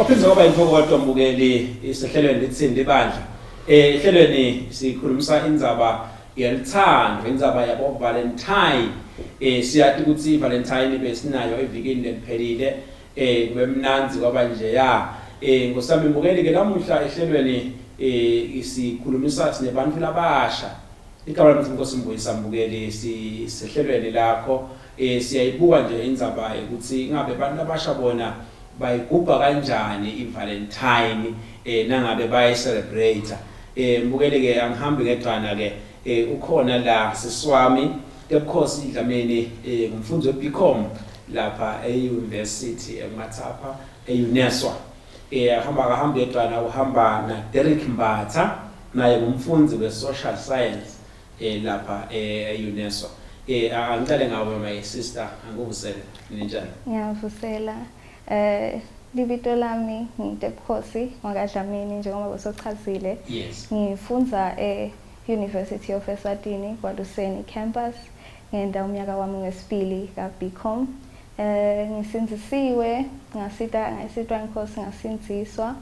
Waphinde kwaba intokozo mbukeli isehlelweni lithini libandla. Ehlelweni sikhulumisa indzaba yeluthando, indzaba yabo Valentine. Siyati ukuthi Valentine besinayo evikini leliphelile. Kube mnandzi kwaba nje ya. Nkosami mbukeli ke lamuhla ehlelweni sikhulumisa sinebantu labasha. Igama lami Nkosi Mbuyisa mbukeli sisehlelweni lakho. Siyayibuka nje indzaba ukuthi ingabe abantu labasha bona bayigubha kanjani iValentine nangabe bayi-celebrate. Mbukeli ke angihambi ngedwana ke, ukhona la siswami Tebukhosi Dlamini, ngumfundzi we-BCom lapha e-University eMatsapha e-UNESWA. Ahamba akahambi yedwana, uhamba na Derrick Mbatha, naye ngumfundzi we-Social Science lapha e-UNESWA. Angicale ngawe my sister, angikuvusele. Ninjani? Ngiyavusela. Libito lami ngiTebukhosi wakaDlamini njengoba bosochazile. Ngifundza e-University of Eswatini Kwaluseni campus. Ngenta umnyaka wami wesibili ka-BCom. Ngisindzisiwe, ngasita ngasitwa inkosi ngasindziswa.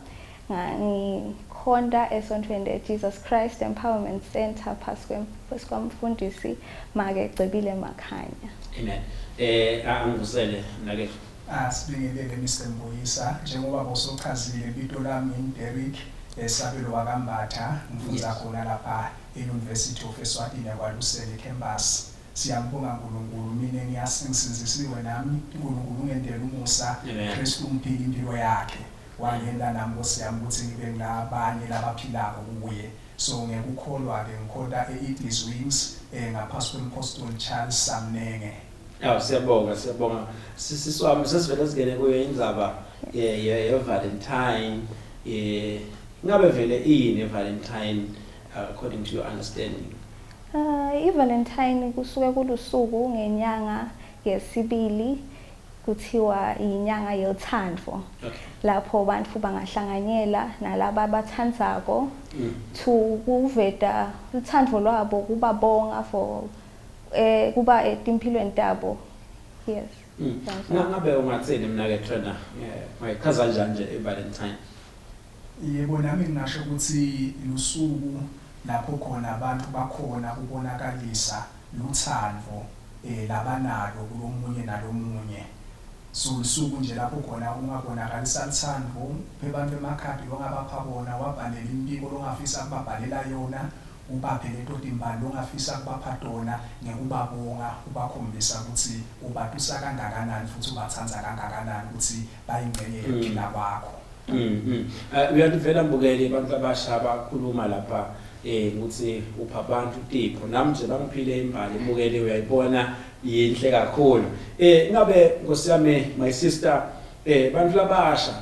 Ngikhonta esontfweni le-Jesus Christ Empowerment Center phasi kwamfundisi Make Cebile Makhanya. Amen. Angivusele mnaketfu. Asibingelele Mr Mbuyisa, njengoba bosochazile libito lami ngingu-Derrick Sabelo wakaMbatha, ngifundza khona lapha e-University of Eswatini yaKwaluseni campus. Siyambonga uNkulunkulu, mina ngisindzisiwe nami, uNkulunkulu ungentela umusa, Kristu ungiphile impilo yakhe. Wangenta nami Nkosi yami ukuthi ngibe ngilabanye labaphilako kuye. So ngekukholwa-ke ngikhonta e-Eagles Wings ngaphasi kwemphostoli Charles Samnenge. Awu siyabonga, siyabonga. Sisi wami, sesivele singene kuyo indzaba ye-Valentine. Ingabe vele iyini i-Valentine according to your understanding? I-Valentine kusuke kulusuku ngenyanga yesibili, kuthiwa inyanga yothando. Lapho bantu bangahlanganyela nalaba abathandzako to kuveta uthando lwabo, kubabonga for kuba etimphilweni tabo. Yes. Ngabe ungathini mnaketfu wena, ungayichaza kanjani nje i-Valentine? Yebo, nami ngingasho ukuthi lusuku lapho khona abantu bakhona kubonakalisa luthando labanalo kulomunye nalomunye. So lusuku nje lapho khona ungabonakalisa luthando, uphe abantu emakhadi longabapha bona, wabhalela imibiko longafisa kubabhalela yona, ubaphe leto timbali longafisa kubapha tona ngekubabonga, ubakhombisa ukuthi ubatusa kangakanani futhi ubatsandza kangakanani ukuthi bayingcenye yekuphila kwakho. Uyalivela mbukeli, abantu abasha bakhuluma lapha ukuthi upha abantu tipho. Nami nje bangiphile imbali mbukeli, uyayibona yinhle kakhulu. Ngabe Nkosi yami my sister, bantu labasha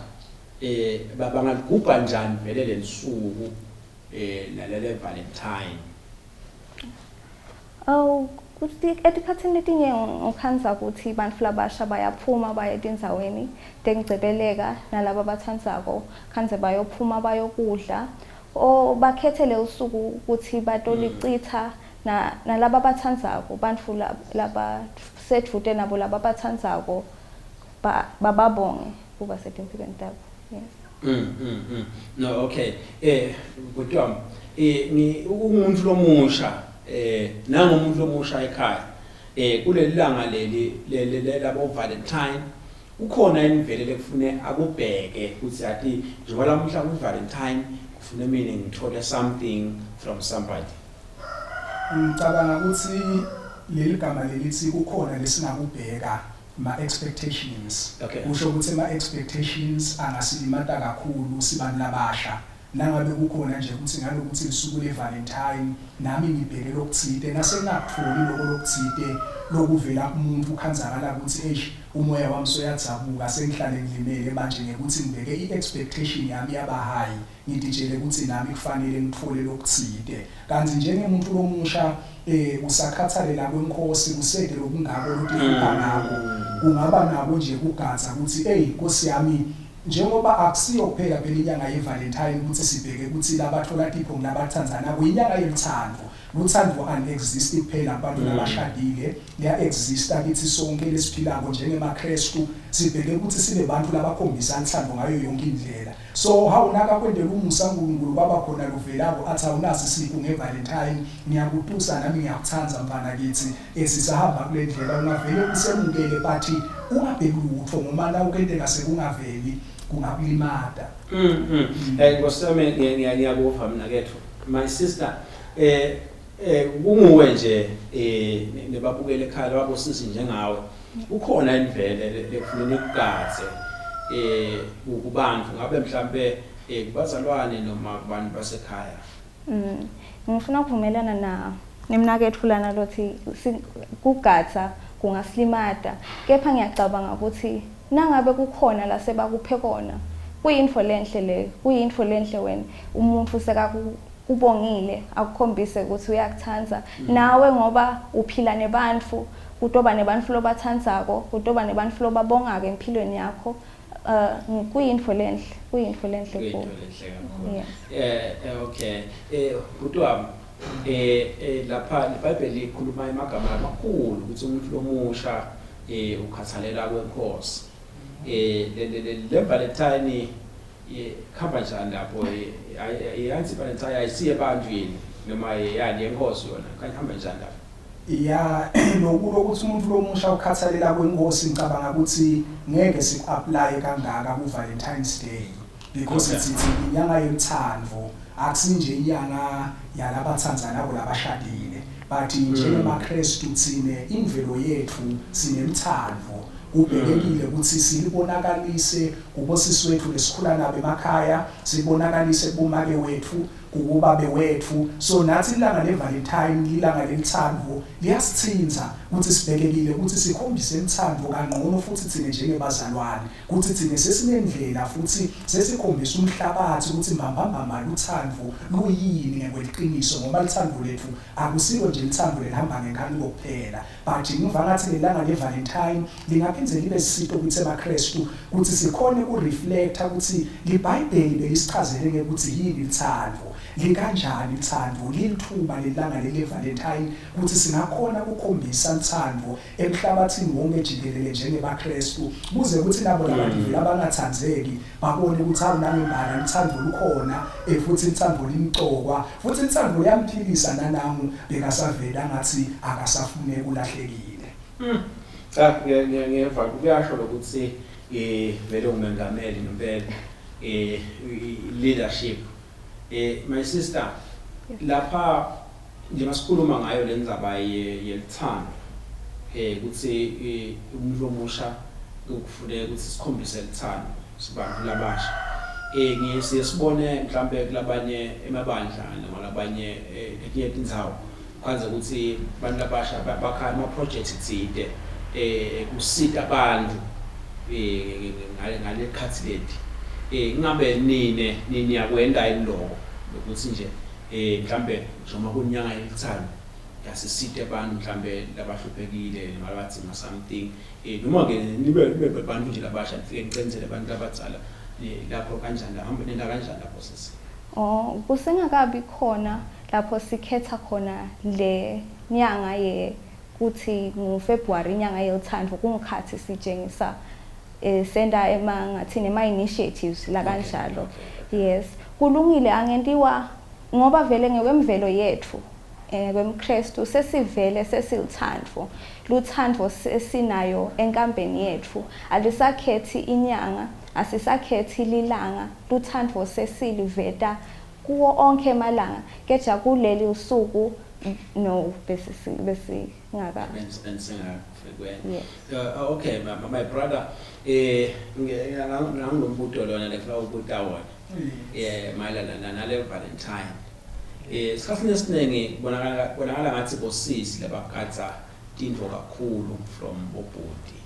bangaligubha njani vele lelisuku lalele Valentine? Oh, kuthi etikhatsini letinye ngikhandza ukuthi bantfu labasha bayaphuma baye etindzaweni tengcebeleka nalaba abatsandzako, khandze bayophuma bayokudla or bakhethele usuku ukuthi batolicitha na nalaba abatsandzako, bantfu labasedvute nabo laba abatsandzako, bababonge kuba setimphilweni tabo. Yes. No, okay. Bhuti wami, ngi umuntu lomusha, nangumuntu lomusha ekhaya. Kuleli langa leli labo Valentine kukhona imvele lekufune akubheke ukuthi ati njengoba lamuhla ku Valentine kufune mina ngithole something from somebody. Ngicabanga ukuthi leli gama lelithi kukhona lesingakubheka, ma-expectations. Kusho ukuthi ama-expectations angasilimata kakhulu sibantu labasha. Nangabe kukhona nje ukuthi ngalokuthi lisuku le-Valentine nami ngibheke lokutsite, nasengakutholi loko lokutsite lokuvela kumuntu, kukhandzakala ukuthi eish, umoya wami soyadzabuka, sengihlale ngilimele manje ngekuthi ngibeke i-expectation yami yaba high, ngititshele ukuthi nami kufanele ngitfole lokutsite. Kantsi njengemuntu lomusha usakhatsalela kwenkhosi, kusete lokungako lotihlupha ngako. Kungaba nako nje kugadza kutsi eyi Nkosi yami. Njengoba akusiyo kuphela phela inyanga ye-Valentine ukuthi sibheke ukuthi labathola tipho ngilabathandzanako, inyanga yeluthando. Luthando alu-exist kuphela kubantu labashadile, liya-exista kithi sonke lesiphilako njengemaKrestu. Sibheke ukuthi sibe bantu labakhombisa luthando ngayo yonke indlela. So hawu nakakwendela umusa uNkulunkulu kwaba khona luvelako athi awunazi isipho nge-Valentine, ngiyakutusa nami ngiyakuthanda mfana kithi. Sisahamba kule ndlela ungavele usemukele but ungabheki lutho ngoba nawukenteka sekungaveli kungakulimata. Nkosi yami, ngiyakuva mina kethu. My sister, kunguwe nje nebabukele ekhaya lababosisi njengawe. Kukhona indvele lekufuneka ikugadze kubantu ngabe mhlambe kubazalwane noma kubantu basekhaya. Ngifuna ukuvumelana na nemnaketfu lana lothi kugadza kungasilimata, kepha ngiyacabanga ukuthi nangabe kukhona la sebakuphe kona, kuyintfo lenhle leyo, kuyintfo lenhle wena umuntu sekakubongile akukhombise ukuthi uyakutsandza nawe, ngoba uphila nebantfu, kutoba nebantfu lobatsandzako, kutoba nebantfu lobabongako empilweni yakho. Kuyintfo lenhle, kuyintfo lenhle. Kuyintfo lenhle kakhulu. Yes. Okay, bhuti wami, lapha iBhayibheli likhuluma emagama lamakhulu ukuthi umuntu lomusha ukhathalela kwenkosi. Le Valentine khamba njani lapho? Yansi Valentine ayisiye ebantwini noma yani yenkosi yona? Kanye hamba njani lapho? Ya, loku lokuthi umuntu lomusha ukhathalela kwenkosi, ngicabanga ukuthi ngeke siku-apply kangaka ku-Valentine's Day because sithi inyanga yothando, akusinje inyanga yalabathandzanako labashadile, but njengemaKrestu thine imvelo yethu sineluthando. Kubhekekile ukuthi silibonakalise kubosisi wethu lesikhula nabo emakhaya, silibonakalise kubomake wethu, kubobabe wethu. So nathi ilanga le-Valentine, lilanga lelithando, liyasithinta ukuthi sibhekekile ukuthi sikhombise luthando kangcono futhi thine njengebazalwane, ukuthi thine sesinendlela futhi sesikhombisa umhlabathi ukuthi mbambambamba luthando luyini ngekweqiniso, ngoba luthando lethu akusilo nje luthando lelihamba ngenkanuko kuphela. But ngiva ngathi lelanga le-Valentine lingaphindze libe sisito kuthi emaKrestu ukuthi sikhone kureflecta ukuthi liBhayibheli belisichazele ngekuthi yini luthando, likanjani luthando, lilithuba lelanga lele-Valentine ukuthi singakhona ukukhombisa luthando emhlabathini wonke jikelele njengebaKrestu, kuze kuthi nabo labantu abangathandzeki babone ukuthi hawu, nangembala luthando lukhona, futhi luthando limcokwa, futhi luthando luyamphilisa nanangu bekasavela ngathi akasafune kulahlekile. Cha, ngiyeva kuyasho lokuthi vele umengameli ngempela, leadership. My sister, lapha nje masikhuluma ngayo le ndzaba yelithando, ukuthi umuntu omusha kufuneka ukuthi sikhombise lithando sibantu labasha. Ngiye siye sibone mhlambe kulabanye emabandla noma labanye etinye tindzawo kwanze ukuthi abantu labasha bakha ama projects tsite kusita abantu ngale khathi leti. Ngabe nine niyakwenda yini lokho ukuthi nje mhlambe noma kunyanga yelithando yasisite abantu mhlambe labahluphekile noma labadzinga something, noma ke nibe bantu nje labasha nifike nicenzele abantu labadzala lapho kanjani, hamba nenda kanjani lapho, sisi? Oh, kusengakabi khona lapho sikhetha khona le nyanga ye kuthi nguFebruary, inyanga yothando, kungikhathi sitshengisa senda ema ngathini ema initiatives la kanjalo. Yes, kulungile, angentiwa ngoba vele ngekwemvelo yethu kwemKristu sesivele sesiluthandvo, luthando sesinayo enkambeni yethu, alisakhethi inyanga, asisakhethi lilanga, luthando sesiliveta kuwo onke emalanga. Keja kuleli usuku no bese besingaka Bensingakwena. Yes. Okay, my brother, nangombuto lona lefuna ukubuta wona mayelana nale Valentine. Isikhathini esiningi kubonakala ngathi bosisi labagadza tintfo kakhulu from bobhuti.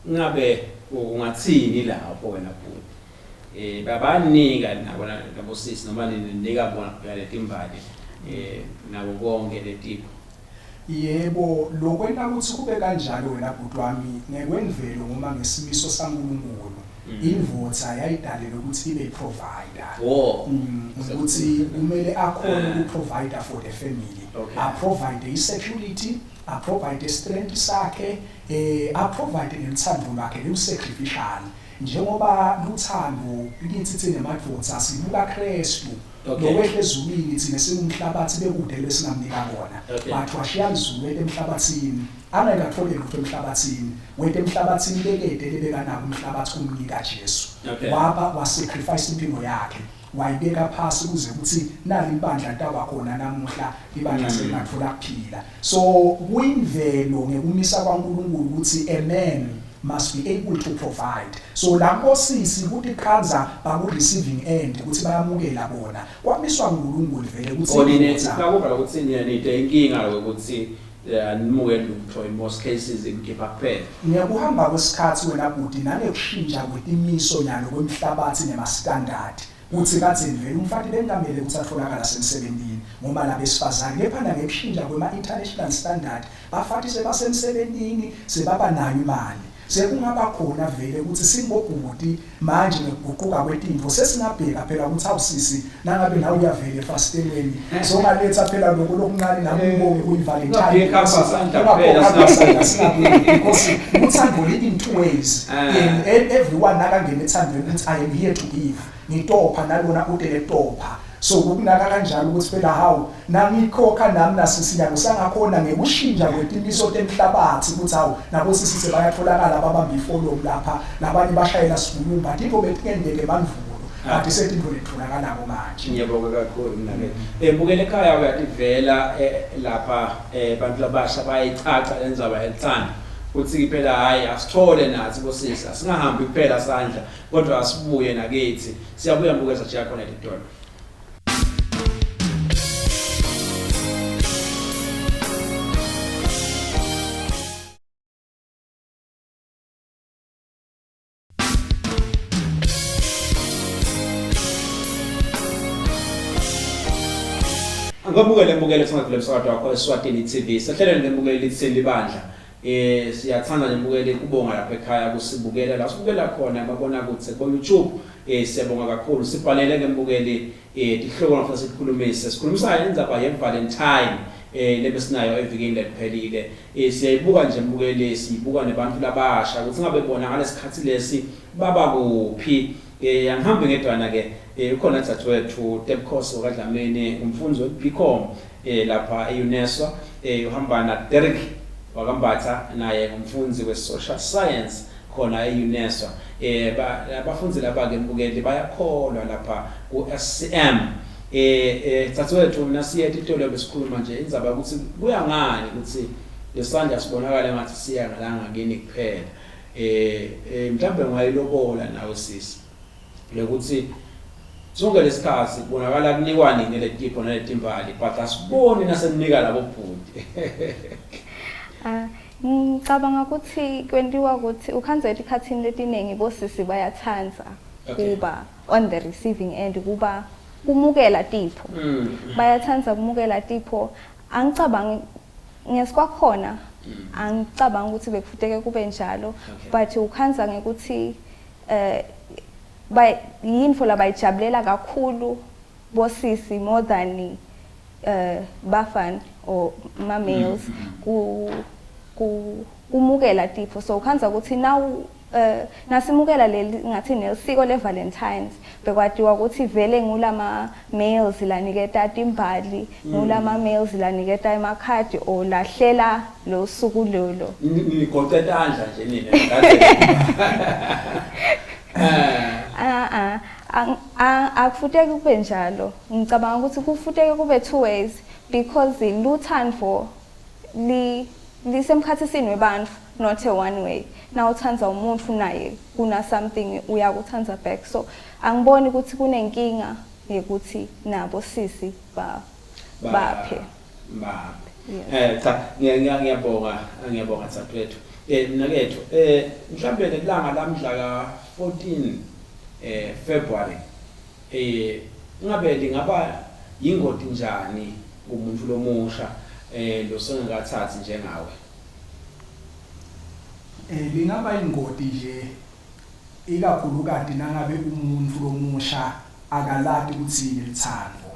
Ngabe ungathini lapho wena bhuti? Babanika nabo nabosisi noma ninika bona kuphela letimbali nabo konke letipho? Yebo, lokwenta ukuthi kube kanjalo wena bhuti wami, ngekwemvelo noma ngesimiso saNkulunkulu. Indvodza yayidalelwe ukuthi ibe provider. Wo. Ukuthi kumele akhone ukuprovide for the family. Okay. Aprovide i-security, aprovide strength sakhe, aprovide nethando lwakhe lu-sacrificial. Njengoba luthando kithi thina madvodza sibuka Kristu. Lokwehla ezulwini thina singumhlabathi bekude lesingamnika kona. But washiya izulu emhlabathini. Angeke athole lutho emhlabathini. Wethu emhlabathini bekede lebekanako umhlabathi kumnika Jesu. Waba wasacrifice impilo yakhe. Wayibeka phasi kuze ukuthi nali ibandla taba khona namuhla ibandla selingathola kuphila. So kuyimvelo ngekumisa kwaNkulunkulu ukuthi a man must be able to provide. So lapho sisi ukuthi khanza baku receiving end ukuthi bayamukela bona. Kwamiswa uNkulunkulu vele ukuthi Onine sikuva ukuthi niyanithi inkinga ukuthi animukeli lutho in most cases ikukhipha kuphela. Ngekuhamba kwesikhathi wena bhuti nangekushintsha kwetimiso nyalo kwemhlabathi nema standard. Kuthi kadzeni vele umfati bengamele ukuthi atholakala semsebentini ngoba labesifazane kepha nangekushintsha kwema international standard bafati sebasemsebentini sebaba nayo imali. Sekungaba khona vele ukuthi singobhuti manje ngekuguquka kwetintfo sesingabheka phela ukuthi awusisi nangabe nawe uyavela efasitelweni songaletha phela lokho lokuncane nami ubonge kuyi-Valentine because uthando li in two ways and everyone nakangena ethandweni ukuthi I am here to give, ngitopha nalona utele topha. So kukunaka kanjalo ukuthi phela hawu nangikhokha nami nasisi nyalo sangakhona ngekushintsha kwetimiso temhlabathi ukuthi hawu nabo sisi sebayatholakala babamba ifollow lapha labanye bashayela sigulumba tintfo betingendeke bandvulo kade setintfo letitholakalako manje. Ngiyabonga kakhulu mina ke. Bukela ekhaya uyativela lapha bantu labasha bayayicaca lendzaba yelithando. Uthi phela hayi asithole nathi bosisi asingahambi kuphela sandla kodwa asibuye nakithi. Siyabuya mbukeza nje khona editolo. Ngobukele mbukele singavule umsakazo wakho eSwatini TV. Sehlelweni lembukele lithini libandla. Siyathanda nembukele kubonga lapha ekhaya kusibukela la sibukela khona mabona kuthi ku YouTube. Siyabonga kakhulu. Sibhalele ngembukeli tihloko ngafuna sikhulumise. Sikhulumisa indzaba ye Valentine lebesinayo evikini lephelile. Siyayibuka nje mbukeli, siyibuka nebantu labasha ukuthi ngabe bona ngalesikhathi lesi baba kuphi. Angihambi ngedwana ke, ukhona dadewethu Tebukhosi wakaDlamini, umfundi we-BCom lapha e-UNESWA, uhamba na Derek wakaMbatha naye ngumfundi we-social science khona e-UNESWA. Abafundi laba ke mbukeli bayakholwa lapha ku-SCM. Dadewethu nasiye etitolo besikhuluma nje indzaba ukuthi kuya ngani ukuthi lesandla sibonakala ngathi siya ngalanga kini kuphela. Mhlawumbe ungayilobola nawe sisi lokuthi sonke lesikhathi kubonakala kunikwa nini letipho naletimbali but asiboni naseninika labo bhuti. Ngicabanga ukuthi kwentiwa ukuthi ukhanze etikhathini letiningi bosisi bayathandza kuba on the receiving end, kuba kumukela tipho. Bayathandza kumukela tipho. Angicabangi ngesikwakhona, angicabangi ukuthi bekufuteke kube njalo, but ukhanza ngekuthi yinfo labayijabulela kakhulu bosisi more than bafana or ma males ku kumukela tipho. So ukhanza ukuthi now nasimukela leli ngathi nelisiko le Valentines bekwatiwa ukuthi vele ngulama males laniketa timbali, ngulama males laniketa emakhadi or lahlela lo suku lolo. Nigoqe tandla nje nina. Akufuteki kube njalo. Ngicabanga ukuthi kufuteke kube two ways because luthando li lisemkhathisini webantu, not a one way. Now uthandza umuntu naye kuna something uyakuthandza back, so angiboni ukuthi kunenkinga yekuthi nabo sisi ba baphe baphe. Cha, ngiyabonga, ngiyabonga dadewethu. Mnakethu, mhlambe lelanga lamhla ka 14 February ngabe lingaba yingoti njani kumuntu lomusha lo sengakathathi njengawe? Lingaba ingoti nje Ikakhulukati nangabe umuntfu lomusha akalati kutsi yini lutsandvo.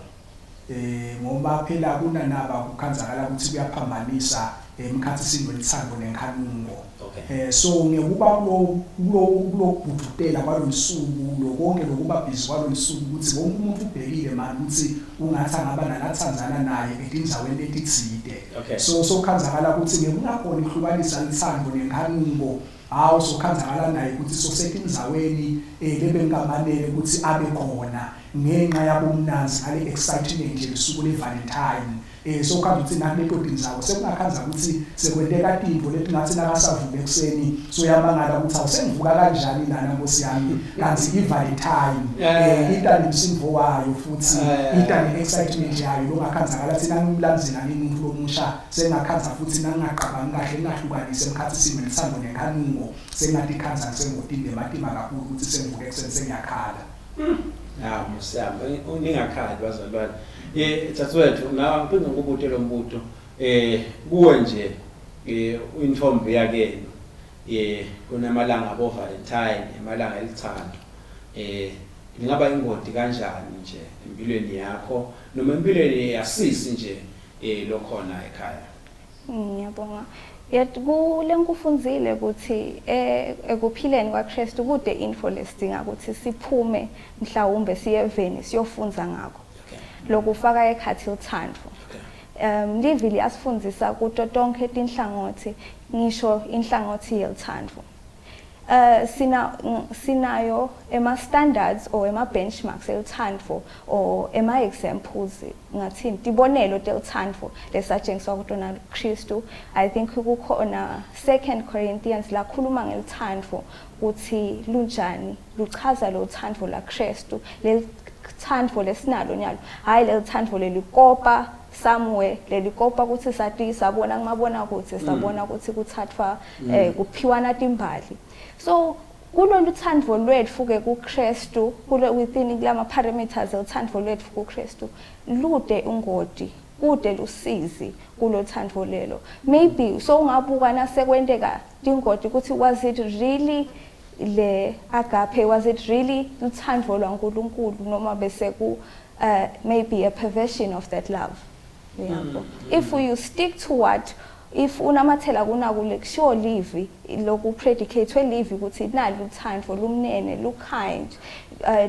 Eh ngoba phela kunanaba kukhandzakala kutsi kuyaphambanisa emkhatsisini welutsandvo nenkhanuko. Okay. Eh so ngekuba kulo kulo kulokubhudvutela kwalolusuku lokonke lokuba busy kwalolusuku kutsi wonke umuntu ubhekile manje kutsi ungathi angaba nalatsandzana naye etindzaweni letitsite. Okay. So sokhandzakala kutsi ngekungakhoni kuhlukanisa lutsandvo nenkhanuko hawu sokhandzakala naye kutsi sosetindzaweni eh lebengamanele kutsi abe khona ngenxa yabomnanzi ngale excitement yelusuku leValentine. Sokhanda ukuthi nakuleto tindzawo sekungakhandza ukuthi sekwenteka tintfo letingatsi nakasavuka ekuseni soyamangala ukuthi awusengivuka kanjani lana nkosi yami, kantsi i-Valentine ita nemsindvo wayo futhi ita ne-excitement yayo longakhandzakala thina ngimlandzela ngimuntu lomusha sengakhandza futhi nangingaqabangi kahle ngingahlukanisi emkhatsisini welithando nenkhanuko sengatikhandza ngisengotini lematima kakhulu ukuthi sengivuke ekuseni sengiyakhala. Hawu Musiyami, ningakhali bazalwane. Thathwethu nawe ngiphinde ngikubute lo mbuto. Kuwe nje intombi yakenu kunamalanga abo Valentine, emalanga elithando. Lingaba ingoti kanjani nje empilweni yakho noma empilweni yasisi nje lokhona ekhaya? Ngiyabonga. Yet kule ngikufundzile ukuthi ekuphileni kwaKristu kude info lesidinga ukuthi siphume mhlawumbe siye eveni siyofundza ngakho. Lokufaka ekhathi uthando. Livi liyasifundzisa kuto tonke tinhlangothi ngisho inhlangothi yeluthando. Sinayo ema standards or ema benchmarks eluthando or ema examples ngathini tibonelo teluthando lesatshengiswa kutona Kristu. I think kukhona 2 Corinthians lakhuluma ngeluthando ukuthi lunjani, luchaza lo thando la Kristu, lelithando lesinalo nyalo, hayi lelithando lelikopa somewhere, lelikopa ukuthi sathi sabona kumabona ukuthi sabona ukuthi kuthathwa kuphiwana timbali. So kulolu thando lwetfu ke kuKristu, kulo within kulama parameters uthando lwetfu kuKristu, lude ungoti, kude lusizi kulothando lelo. Maybe so ungabuka nasekwenteka tingoti ukuthi was it really le agape, was it really uthando lwaNkulunkulu noma bese ku maybe a perversion of that love. Yabo, if you stick to what, if unamathela kunakule kushiwo livi loku predicate livi ukuthi nali uthando lumnene, lu-kind,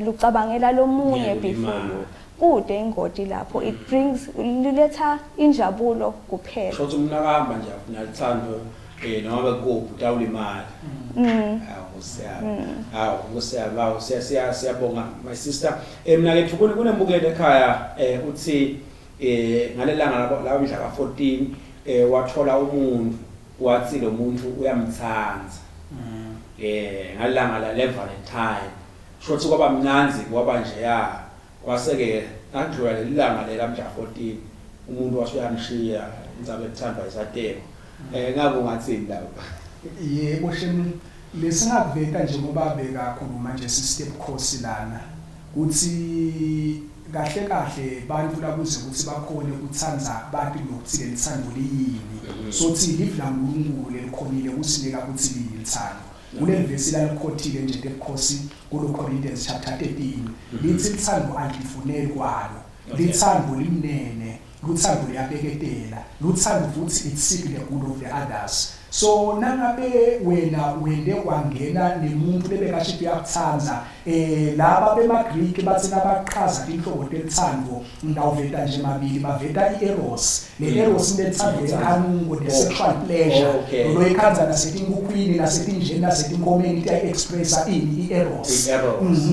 lucabangela lomunye before you, kude ingoti lapho. It brings, liletha injabulo kuphela. Shothi umuntu akahamba nje afuna luthando noma bekuphi utawulimala. Hawu siyabonga. Hawu siyabonga. Siyabonga my sister. Mina kethu kunembukelo ekhaya uthi ngalelanga labo la mhla ka14 wathola umuntu wathi lo muntu uyamthanda. Ngalanga la le Valentine. Shothi kwaba mnanzi kwaba nje ya kwase-ke ngakudlula leli langa lela mhla 14 umuntu wasuyamshiya indzaba ekuthandwa isateko. Ngabe ungathini lapha? Yebo shem, lesingakuveta nje ngoba bekakhuluma nje sister Bukhosi lana kuthi kahle kahle bantu lakuze ukuthi bakhone ukuthandza bati lokuthi lelithando liyini. Sothi livi laNkulunkulu lelikhonile kusinika ukuthi liyini lithando. Kule vesi lalikhothile nje Bukhosi kulo Corinthians chapter 13 lithi lithando alifuneli kwalo, lithando limnene, luthando liyabeketela, luthando futhi it seek the good of the others. So nangabe wena wende kwangena nemuntu lebekashithi uyakuthanda, laba bema Greek bathi nabaqhaza inhlobo telithando ngawuveta nje mabili, baveta i-eros. Le eros lethando lenkhanuko, the sexual pleasure, lo ikhandza nasetinkukhwini nasetinjeni nasetinkomeni iya-expressa ini i-eros.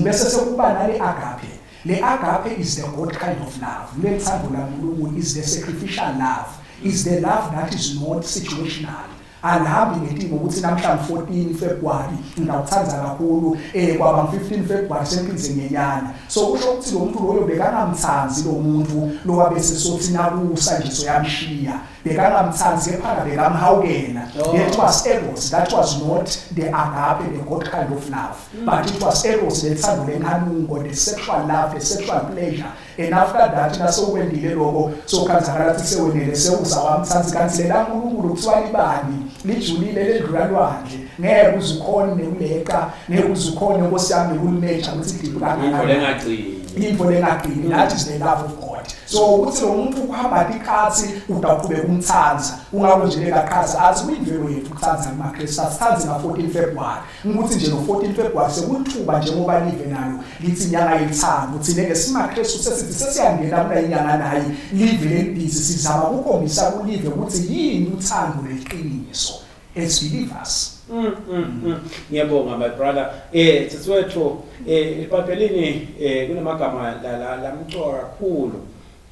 Bese sekuba nale agape. Le agape is the God kind of love. Lethando laNkulunkulu is the sacrificial love, is the love that is not situational. Alihambi ngetimo ukuthi namhlanje 14 February ngawuthanda kakhulu, kwaba 15 February semphinze ngenyana. So kusho ukuthi lo muntu loyo bekangamthanzi lo muntu lo wabese sothi nakusa nje soyamshiya, bekangamthanzi kepha bekamhawukela. That was eros, that was not the agape, the God kind of love, but it was eros, lethando lenkhanuko, the sexual love, the sexual pleasure. And after that nasokwendile lokho sokhanzakala ukuthi sewenele sewusawamthanzi, kanti lela Nkulunkulu kuthiwa libani. lijulile ledlula lwandle ngeke uze ukhone nekuleqa ngeke uze ukhone nkosi yami nekulimeja ukuthi deep kangakanani intfo lengagcini that is the love of God so ukuthi lo muntu ukuhamba tikhatsi utawuqhubeka umtsandza kungako nje lekaqhaza athi kuyimvelo yethu ukutsandza kumaKristu asithandi nga-14 February ukuthi nje no-14 February sekulithuba njengoba live nalo lithi inyanga yelithando thina ke simaKristu sesithi sesiyangena kula inyanga nayi live lelibhizi sizama ukukhombisa kulive ukuthi yini uthando leqiniso as believers Mm, mm, mm. Ngiyabonga my brother. Eh siswethu eh eBhayibhelini eh kunamagama la la lamcoka kakhulu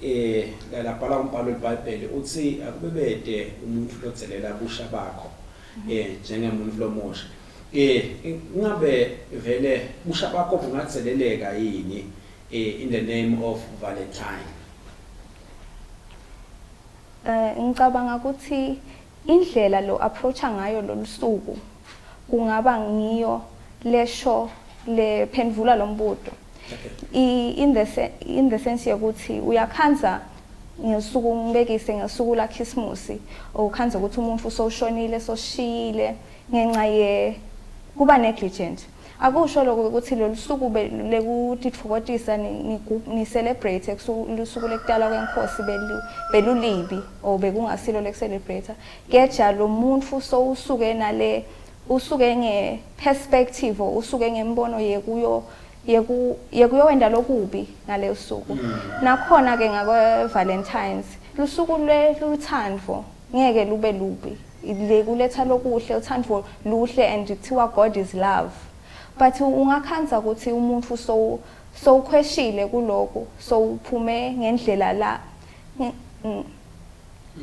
eh la labhala umbhalo weBhayibheli uthi akubebede umuntu lodzelela busha bakho eh njengemuntu lomusha. Eh ingabe vele busha bakho bungadzeleleka yini eh in the name of Valentine? Eh ngicabanga ukuthi Indlela lo approacha ngayo lolusuku kungaba ngiyo lesho lephendvula lombuto. I in the in the sense yokuthi uyakhandza ngesuku ngibekise ngesuku la Christmas ukhandza ukuthi umuntu usowushonile soshiyile ngenxa ye kuba negligent. Akusho lokho ukuthi lolu suku lekutitfokotisa ni celebrate lusuku lekutalwa kwenkosi belulibi or bekungasilo lekucelebrate keja lo muntu sowusuke nale usuke nge perspective usuke ngembono yekuyo yeku yekuyowenda lokubi ngaleyo suku mm. nakhona ke ngakwe Valentine's lusuku lweluthandvo ngeke lube lubi lekuletha lokuhle uthando luhle and kuthiwa God is love but ungakhandza ukuthi umuntu so sowukhweshile kuloko sowuphume ngendlela la mm.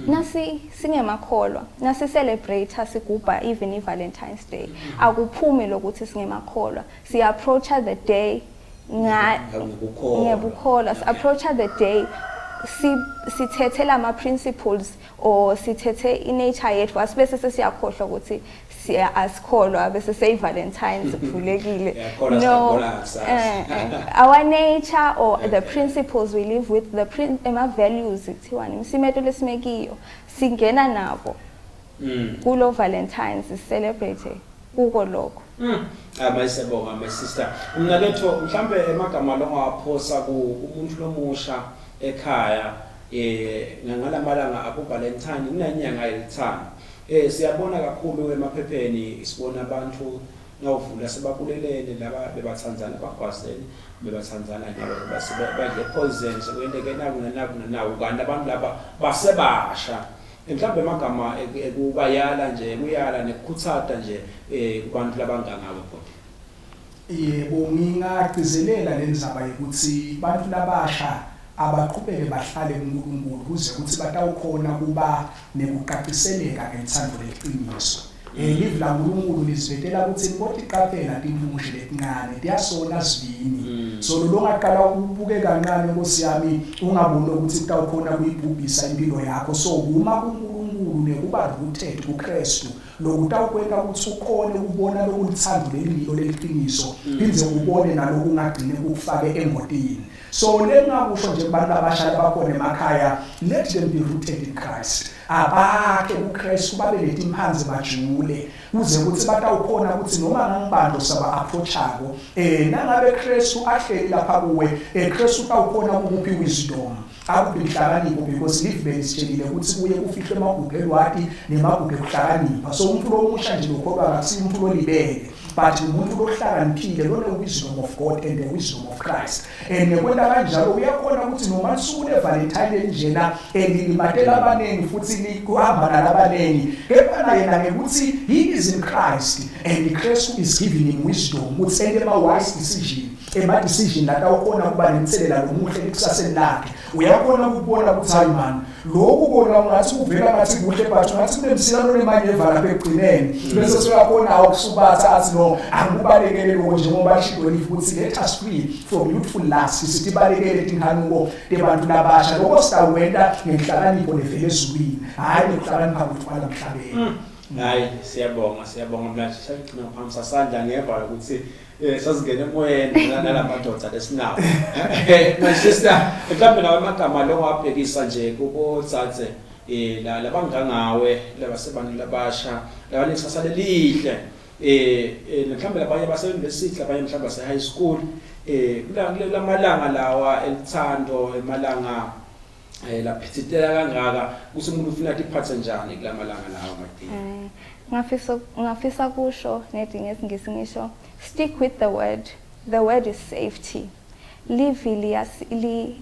nasi singemakholwa nasi celebrate sigubha even i Valentine's Day mm. akuphumi lokuthi singemakholwa si approach the day nga ngekukholwa si approach the day si sithethe lama principles or sithethe i-nature yethu asibese sesiyakhohlwa ukuthi siya asikholwa bese seyi Valentine's kuvulekile no eh, eh, our nature or the principles we live with the ema values kuthiwani imisimeto lesimekiyo singena nabo mm. kulo Valentine's celebrate kuko lokho mm. Ah mayisebonga my sister mnaketho mhlambe emagama longawaphosa ku umuntu lomusha ekhaya eh ngalamalanga abo Valentine kunenyanga yelithando eh siyabona kakhulu emaphepheni sibona abantu nawuvula sebabulelene laba bebathandzana bagwazene bebathandzana nyalo badle poison sekwenteke naku nanaku nanaku kanti abantu laba basebasha mhlawumbe amagama ekubayala nje ekuyala nekukhuthata nje eh kubantu labangangawe bhuti Yebo, ngingagcizelela le ndzaba yokuthi bantu labasha abaqhubeke bahlale kuNkulunkulu kuze kuthi batawukhona kuba nekuqaqiseleka ngelithando leqiniso. Eh livi laNkulunkulu lisivetela ukuthi nibotiqaphela timpungushe letincane tiyasona sivini. Mm. So lo longaqala ubuke kancane Nkosi yami ungaboni ukuthi kutawukhona kuyibhubhisa impilo yakho. So kuma kuNkulunkulu nekuba rooted kuKristu Lokutawukwenta kutsi ukhone kubona lokulutsandvo lelingilo leliqiniso phindze ubone nalokungagcine kukufake engotini. So lengingakusho nje kubantu labasha labakhona emakhaya, let them be rooted in Christ. Abakhe kuKristu babe netimphandze bajule kuze kutsi batawukhona kutsi noma ngangibani losaba-approach-ako eh nangabe Kristu ahleli lapha kuwe eh Kristu utawukhona kukupha i-wisdom. Akuphi inhlakanipho because live belisitshelile ukuthi kuye kufihlwe amagugu elwati nemagugu ekuhlakanipha. So umuntu lomusha nje lokholwa akusiyo umuntu lolibele but umuntu lohlakaniphile lone wisdom of God and the wisdom of Christ. And ngekwenta kanjalo uyakhona ukuthi noma lisuku leValentine elinjena elilimatela abaningi futhi likuhamba nalabaningi kepha naye ngekuthi he is in Christ and Christ is giving him wisdom ukuthi ente ama wise decision ema-decision latawukhona kuba nemthelela lomuhle ekusaseni lakhe uyakhona ukubona ukuthi hayi mani lokhu kona ungathi kuvela ngathi kuhle but ungathi kunemsila lonemanyeva lapha ekugcineni mm. bese soyakhona awukusubatha athi no angikubalekele lokho njengoba ishilo live ukuthi let us free from youthful lust sithi balekele tinhanuko tebantu labasha lokho sitawenta ngenhlakanipho levele ezulwini hhayi nekuhlakanipha kwethu kwalamhlabeni mm. hayi siyabonga siyabonga mlathi siyagcina ngiphakamisa sandla ngeva ukuthi Eh sasingena emoyeni nalamadoda lesinawo. Eh, my sister, mhlawumbe nawe amagama lo wabhekisa nje kubotsatse eh la labangangawe labasebantu labasha labanekusasa lelihle eh, eh mhlawumbe labanye base-university labanye mhlawumbe base-high school eh kulamalanga lawa elithando emalanga eh laphithitela kangaka kuthi umuntu ufuna atiphathe njani kulamalanga lawa madini eh ngafisa ngafisa kusho nedi ngesingisi ngisho stick with the word the word is safety livi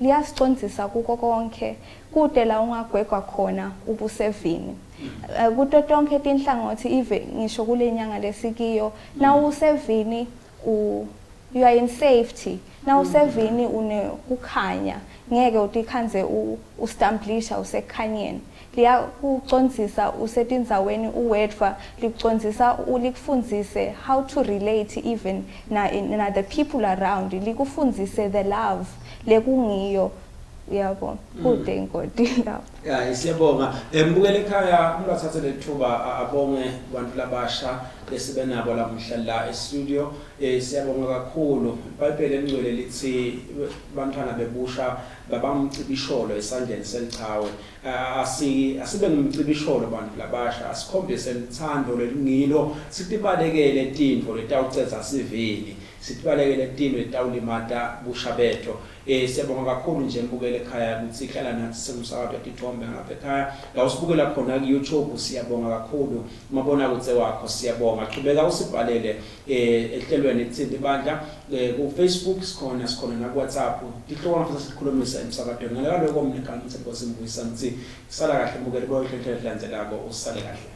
liyasicondzisa kuko konke kude la ungagwegwa khona ubusevini eh, kuto tonke tinhlangothi ive ngisho kule nyanga lesikiyo nawusevini u you are in safety nawusevini une kukhanya ngeke utikhandze ustamblisha usekukhanyeni liyakucondzisa usetindzaweni uwedvwa likucondzisa likufundzise how to relate even na, na the people around likufundzise the love lekungiyo yabo kude ingoti lapho Ya siyabonga. Mbukele ekhaya umuntu athathe lethuba abonge abantu labasha lesibe nabo lamuhla la e-studio. Eh siyabonga kakhulu. IBhayibheli elingcwele lithi bantwana bebusha babamcibisholo esandleni selichawe. Asi asibe ngumcibisholo bantu labasha asikhombise lithando lelingilo sitibalekele tintfo letawucedza sivini. Sitibalekele tintfo letawulimata busha bethu. Eh siyabonga kakhulu nje mbukele ekhaya ukuthi ihlala nathi sengumsakazo tithombe ngapha ekhaya. La usibukela khona ku YouTube siyabonga kakhulu. Mabona kutse wakho siyabonga. Chubeka usibhalele eh ehlelweni Lithinta Ibandla eh ku Facebook sikhona sikhona na ku WhatsApp. Tihloko ngafisa sikhulumisa emsakatweni. Ngaloko mina igama Nkosi Mbuyisa ngithi sala kahle mbukeli boyihlelo landzelako usale kahle.